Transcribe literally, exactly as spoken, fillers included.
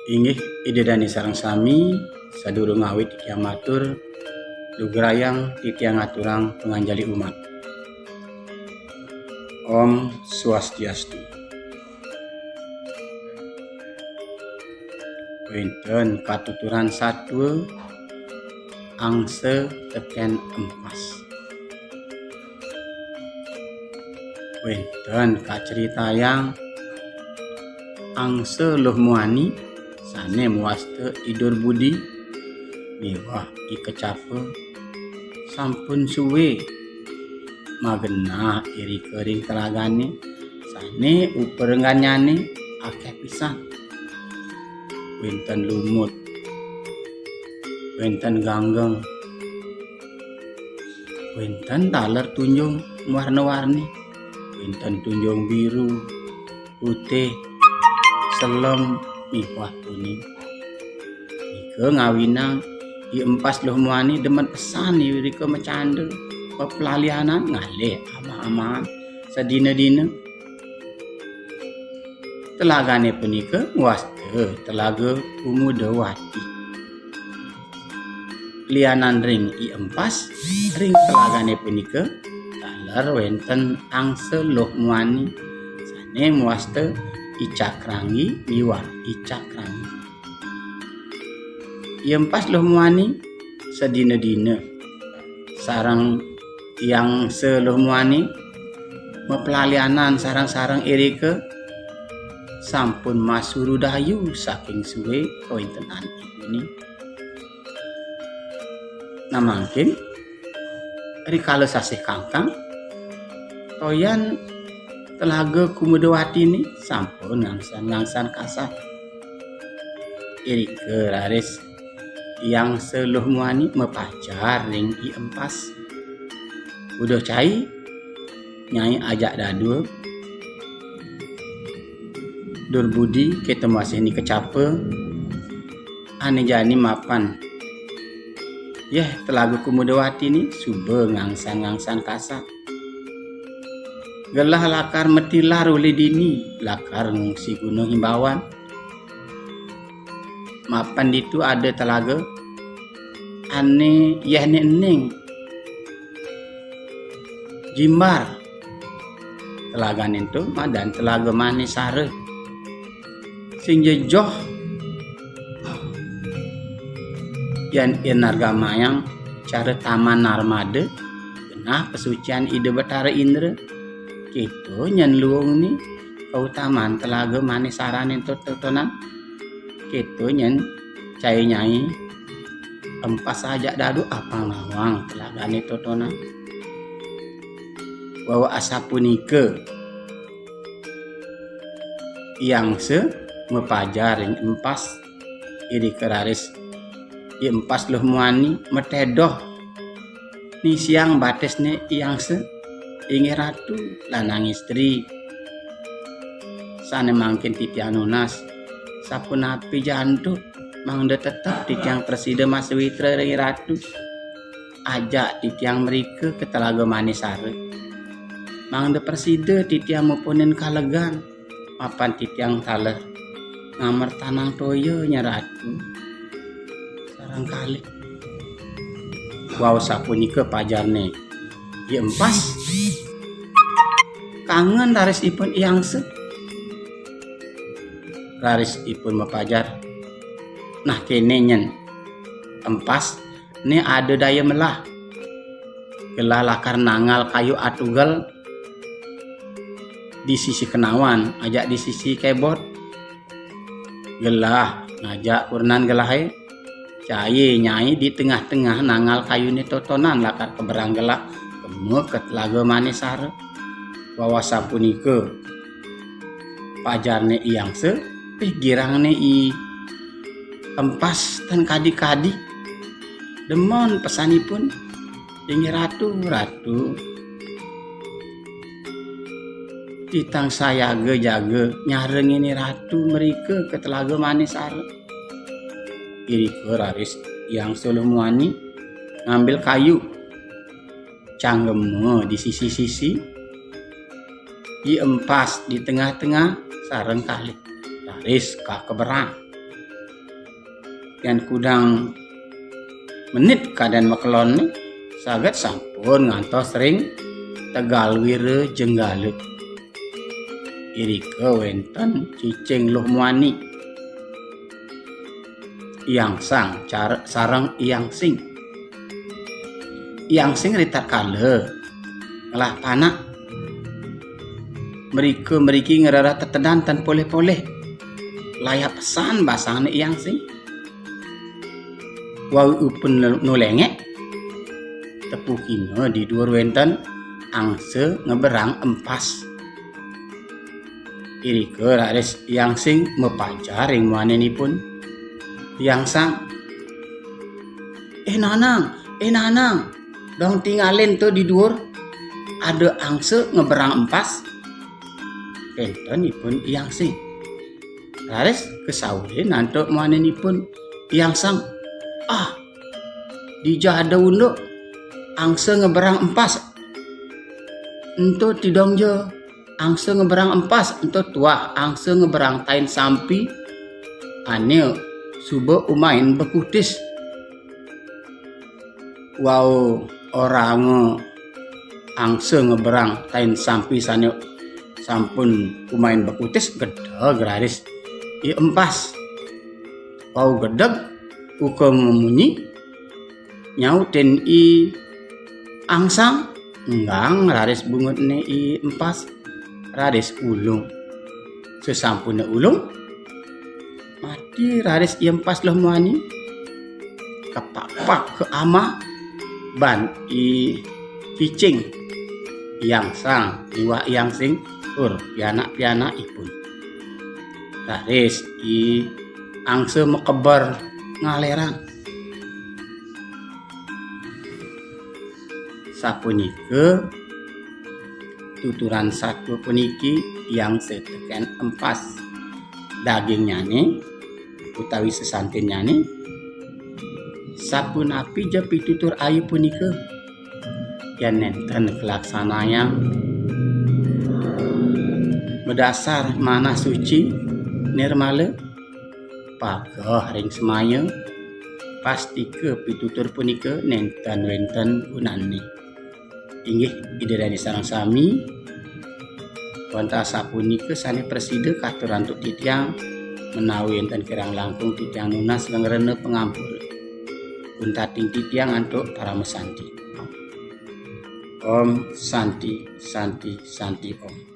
Inggih, Ida Dane sareng sami, sadurung ngawit titiang matur, lugrayang titiang ngaturang panganjali umat. Om Swastiastu. Wénten katuturan satua angsa tekén empas. Wénten kacritayang angsa Luh Muani sané mawasta I Durbudi miwah I Kecapa sampun suwé magenah irika ring telagané sané uparenganyané akéh pisan. Wénten lumut, wénten ganggeng, wénten taler tunjung warna-warni, wénten tunjung biru, putih, selem, miwah kuning. Nika ngawinang I Empas Luh Muani demen pesan irika macanda, peplalianan ngalih amah-amahan sadina-dina. Telagané punika wasta Telaga Kumudawati. Lianan ring I Empas, ring telagané punika taler wénten angsa Luh Muani sané mawasta I Cakrangi miwah I Cakrangi. I Empas Luh Muani sadina-dina sareng I Angsa Luh Muani maplalianan sareng-sareng irika sampun masuru dayu saking suwé kawéntenan ipune. Nah, mangkin rikala sasih kangkang, toyan Telaga Kumudawatine sampun ngangsan-ngangsan kasat. Irika raris I Angsa Luh Muani mapajar ring I Empas. Uduh cai, Nyai ajak dadua, Durbudi, kita masih ni kecapa, ane jani mapan. Yeh, Telaga Kumudawati ni suba ngangsan-ngangsan kasat. Gelah lakar matilar uli dini, lakar ngungsi Gunung Himbawan. Mapan ditu ada telaga ane yehne ening. Jimbar. Telagane ento madan Telaga Manisara. Sing jejoh yan inargamayang cara Taman Narmada, genah pasucian Ida Betara Indra. Kita nyen luung ni kautaman Telaga Manisarane ento totonan. Kita nyen cai nyai Empas ajak dadua apang nawang telagane totonan. Wau asapunika I Angsa mapajar ring Empas, irika raris I Empas Luh Muani matedoh nisiang batisne I Angsa, inggih Ratu, lanang istri. Sane mangkin titiang nunas, sapunapi jantuk, mangda tetep titiang prasida masawitra ring Ratu. Ajak titiang mrika ka Telaga Manisara. Mangda prasida titiang mupunin kalegan, mapan titiang taler ngamertanang toya nya Ratu. Sareng kalih. Wau sapunika pajarne I Empas. Kangen raris ipun I Angsa. Raris ipun mapajar. Nah, kene nyen. Empas, ne ada daya melah. Gelah lakar nangal kayu atugel di sisi kenawan, ajak di sisi kebot. Gelah ngajak kurenan gelahe, cai nyai di tengah-tengah nangal kayune totonan lakar keberang gelah kema ka Telaga Manisara. Wau sapunika pajarne I Angsa, pih girangne I Empas tan kadi-kadi. Demen pesanipun, "Inggih Ratu, Ratu. Titiang sayaga jaga nyarengin Ratu mrika ka Telaga Manisara." Irika raris I Angsa Luh Muani ngambil kayu, canggema di sisi-sisi, I Empas di tengah-tengah, sareng kalih raris kakeberang. Yén kudang menit kadén makelonné, saget sampun ngantos ring Tegal Wira Jenggala. Irika wénten cicing Luh Muani, Iang Sang car-, sareng Iang Sing. Iang Sing ritatkala ngelah panak mrika mriki ngrereh tetedan tan polih-polih. Layap pesan basangné Iang Sing. Wau ipun nu-, nu lengek, tepukina di duur wénten angsa ngeberang empas. Irika raris Iang Sing mapajar ring muaninipun. Iang Sang, "Eh, Nanang, eh, Nanang, dong tingalin to di duur, ada angsa ngeberang empas." Kéntenipun Iang Sing. Raris kasaurin antuk muaninipun Iang Sang, "Ah, dija ada unduk angsa ngeberang empas. Ento tidong ja angsa ngeberang empas, ento tuah angsa ngeberang tain sampi ané suba umain bakutis." Wau oranga angsa ngeberang tain sampi sané sampun umain bakutis, gedeg raris I Empas. Wau gedeg uka mamunyi, nyautin I Angsang, enggang raris bungutné I Empas, raris ulung. Sasampuné ulung, mati raris I Empas Luh Muani, kapak-pak ka amah, ban I Cicing, I Angsang, miwah I Angsing, tur pianak-pianakipun. Raris I Angsa makeber ngalerang. Sapunika tuturan satua puniki, I Angsa tekén Empas dagingnyané utawi sesantinnyané. Sapunapi ja pitutur ayu punika? Yén nénten kalaksanayang madasar manah suci nirmala, pageh ring semaya, pastika pitutur punika nénten wénten gunané. Inggih, Ida dané sareng sami, wantah sapunika sané prasida katur antuk titiang, menawi énten kirang langkung titiang nunas lengrena pangampura. Wantah titiang antuk paramasanti. Om Santi, Santi, Santi Om.